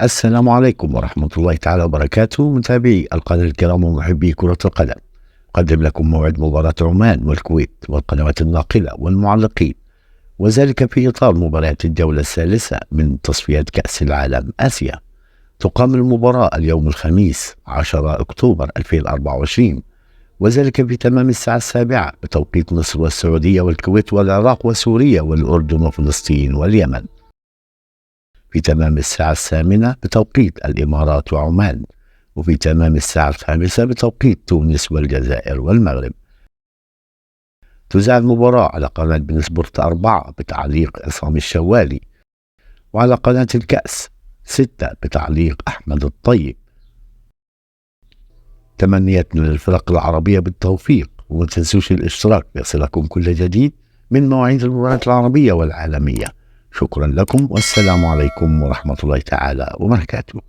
السلام عليكم ورحمة الله تعالى وبركاته. متابعي القناة الكرام ومحبي كرة القدم، أقدم لكم موعد مباراة عمان والكويت والقنوات الناقلة والمعلقين، وذلك في إطار مباريات الجولة الثالثة من تصفيات كأس العالم آسيا. تقام المباراة اليوم الخميس 10 أكتوبر 2024، وذلك في تمام الساعة 7 بتوقيت مصر والسعودية والكويت والعراق وسوريا والأردن وفلسطين واليمن، في تمام الساعة 8 بتوقيت الإمارات وعمان، وفي تمام الساعة 5 بتوقيت تونس والجزائر والمغرب. تذاع المباراة على قناة بين سبورت 4 بتعليق عصام الشوالي، وعلى قناة الكأس 6 بتعليق أحمد الطيب. تمنياتنا للفرق العربية بالتوفيق، وما تنسوش الاشتراك ليصلكم كل جديد من مواعيد المباريات العربية والعالمية. شكرا لكم، والسلام عليكم ورحمة الله تعالى وبركاته.